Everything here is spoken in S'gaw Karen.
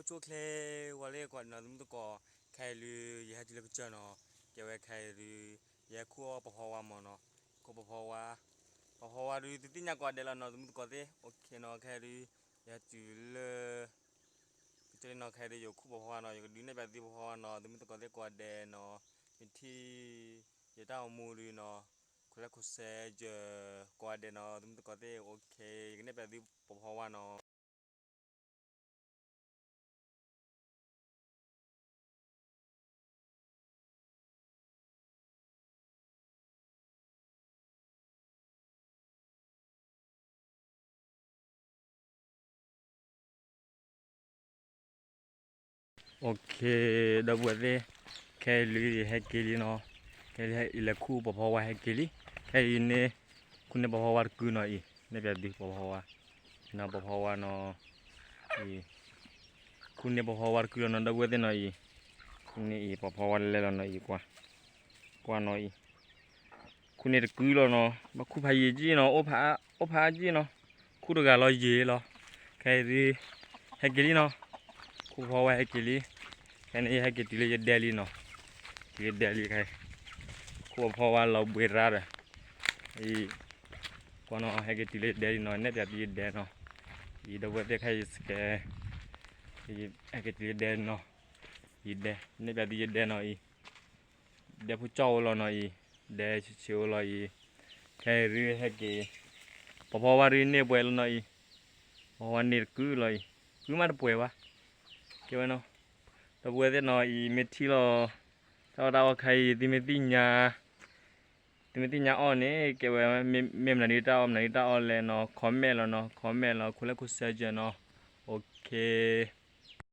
ကၠိချ့ဝဲလၢကွၢ်နီၤ သမုသကိး, ခဲအံၤဒုး ယဟဲတုၤလၢကစၢၢ်နီၤ, ကဲဝဲခဲအံၤဒုး ယဟဲခူၣ်အီၣ်ပီၤဖီဝါမၢ်နီၤ, ခူၣ်ပီၤဖီဝါ, ပီၤဖီဝါဒုး သုသ့ၣ်ညါကိးဂၤဒဲးလီၤနီၤ သမုသကိးသ့ၣ်, အိၣ်ခ့နီၤ ခဲအံၤဒုး ယဟဲတုၤလၢ ကစၢၢ်လံနီၤ, ခဲအံၤဒုး ယခူၣ်ပီၤဖီဝါနီၤ, ယကဒုးနဲၣ်ပၠးသုပီၤဖီဝါနီၤ သမုသကိးသ့ၣ်ကိးဂၤဒဲးနီၤ, မ့ၢ်ထံၣ် ယတၢ်အိၣ်မူဒုးနီၤ, ခိၣ်လဲခိၣ်ဆဲယဲၢ် ကိးဂၤဒဲးနီၤ သမုသကိးသ့ၣ်, အိၣ်ခ့ ယကနဲၣ်ပၠးသုပီၤဖီဝါနီၤ. အိၣ်ခ့ ဒီပုၢ်ဝဲၢ်သ့ၣ်, ခဲအံၤလၢယဟဲက့ၤလံနီၤ, ခဲအံၤယလဲၤခူၣ်ပီၤဖီဝါဟဲက့ၤလံ, ခဲအံၤန့ၣ် ခူၣ်န့ၢ်ပီၤဖီဝါတကုနီၤအံၤ, နဲၣ်ပၠးသုပီၤဖီဝါ, နီၤပီၤဖီဝါနီၤ, အံၤ ခူၣ်န့ၢ်ပီၤဖီဝါတကုလီၤနီၤ ဒီပုၢ်ဝဲၢ်သ့ၣ်နီၤအံၤ, ခူၣ်န့ၢ်အံၤပီၤဖီဝါလဲၤလီၤနီၤအံၤ, ကွၢ်နီၤအံၤ, ခူၣ်န့ၢ်တကုလီၤနီၤ, ဘၣ်ခူၣ်ဖးယံာ်ကံနီၤ, အိၣ်ဖးကံနီၤ, ခူၣ်တဂၤလီၤယံာ်လီၤ, ခဲအံၤဒုး ဟဲက့ၤလံနီၤ, ခူၣ်ပီၤဖီဝါဟဲက့ၤလံ, ခဲအံၤန့ၣ် ယဟဲက့ၤတုၤလၢယဒဲလံနီၤ, တုၤလၢယဒဲလံခဲအံၤ, ခူၣ်ပီၤဖီဝါလီၤဘှံးရါဒီး, အံၤ ကွၢ်နီၤ ဟဲက့ၤတုၤလၢယဒဲလံနီၤ, နဲၣ်ပၠးသုယဒဲနီၤ, အံၤ ဒီပုၢ်ဝဲၢ်သ့ၣ် ခဲအံၤယစကဲ, ဟဲက့ၤတုၤလၢယဒဲနီၤ, ယဒဲ နဲၣ်ပၠးသုယဒဲနီၤအံၤ, ဒဲဖိကၠီၣ်အိၣ်လီၤနီၤအံၤ, ဒဲဆံးဆံးအိၣ်လီၤအံၤ, ခဲအံၤဒုးဟဲက့ၤ, ပီၤဖီဝါဒုးန့ၢ်ပှဲၤလီၤနီၤအံၤ, ပီၤဖီဝါန့ၢ်တကုလီၤအံၤ, ကုမးတပှဲၤဘၣ်, ကဲဝဲနီၤ, ဒီပုၢ်ဝဲၢ်သ့ၣ်နီၤအံၤ မ့ၢ်ထံၣ်လီၤ တၢ်အီၣ်တၢ်အီခဲအံၤ သုမ့ၢ်သ့ၣ်ညါ, သုမ့ၢ်သ့ၣ်ညါအီၣ်န့ၣ် ကဲဝဲ မ့ၢ်မနုၤဒုးတၢ်အီၣ် မနုၤဒုးတၢ်အီၣ်လဲၣ်နီၤ comment လီၤနီၤ, comment လီၤ ခိၣ်လဲခိၣ်ဆဲယဲၢ်နီၤ, အိၣ်ခ့